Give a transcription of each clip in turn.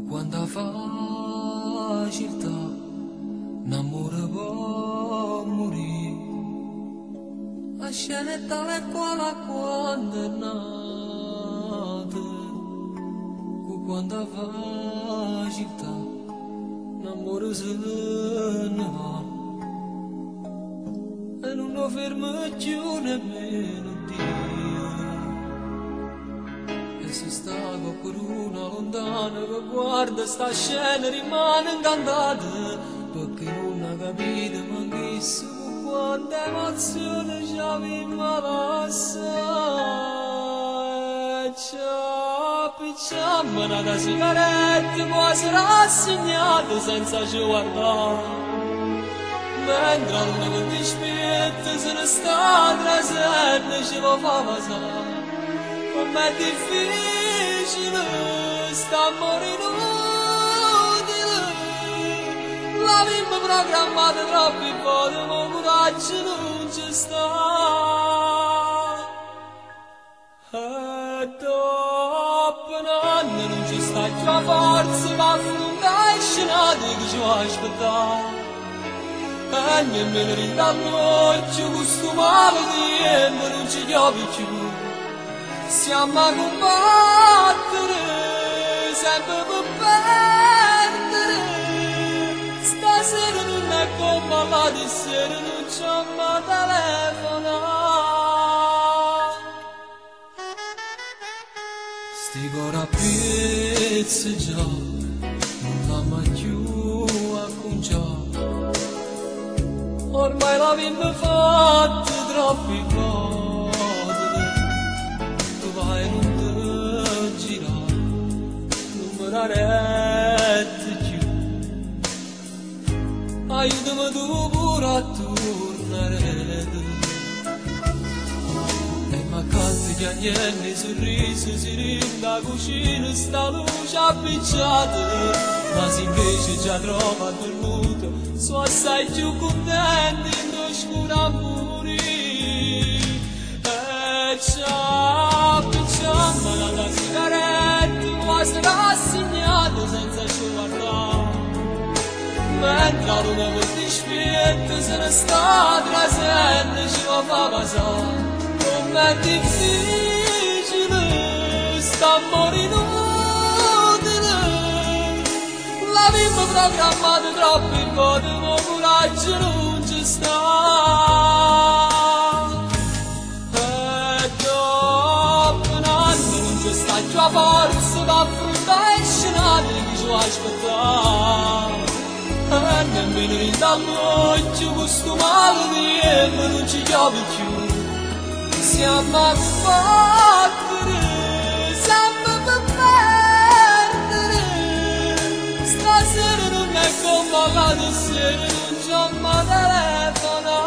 Quanta facilità, n'amore può morire. La scena è tale e quale a quando è nata, con quanta facilità, n'amore se ne va. E non lo ferma più nemmeno Dio. E se sta qualcuno lontano che guarda sta scena rimane incantato, perché non ha capito manch'esso con quanta emozione ci avevamo lasciato. Ci appicciamo una sigaretta quasi rassegnata senza ci guardare, mentre la luna che dispietta se ne sta trasendo e ci va fa passare. Com'è difficile st'amore inutile, l'abbiamo programmato troppi volte, ma il coraggio non ci sta. E dopo un anno non ci sta più la forza per affrontare scenate che ci va a aspettare. E nemmeno dint'all'occhio questo male tempo non ci chiove più. Siamo a combattere sempre per perdere. Stasera non è come la di sera, non c'è mai telefono. Sti cuori a pezzi già, non l'amo più acconciato. Ormai l'abbiamo fatto troppi volte. Tu vai non te girare, non mi dare più. Aiutami tu pure a tornare. E ma canto chiagnendo i sorrisi, si rinde la cucina, sta luce appicciata. Ma se invece già trova dormuto, so assai più contenti in scuro a morire. E ci appicciamo una sigaretta quasi rassegnata senza ci guardare, mentre la luna che dispietta se ne sta trasendo e ci va fa passare. Com'è difficile st'amore inutile, l'abbiamo programmato troppi volte, ma il coraggio non ci sta. E dopo un anno non ci sta più la forza per affrontare scenate che ci va a aspettare. E nemmeno dint'all'occhio questo male tempo non ci chiove più. Siamo a combattere sempre per perdere. Stasera non è come la di sera, non c'è mai telefono.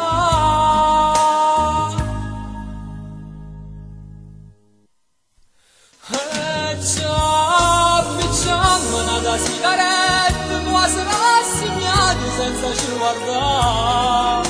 E ci appicciamo una sigaretta quasi rassegnata senza ci guardare,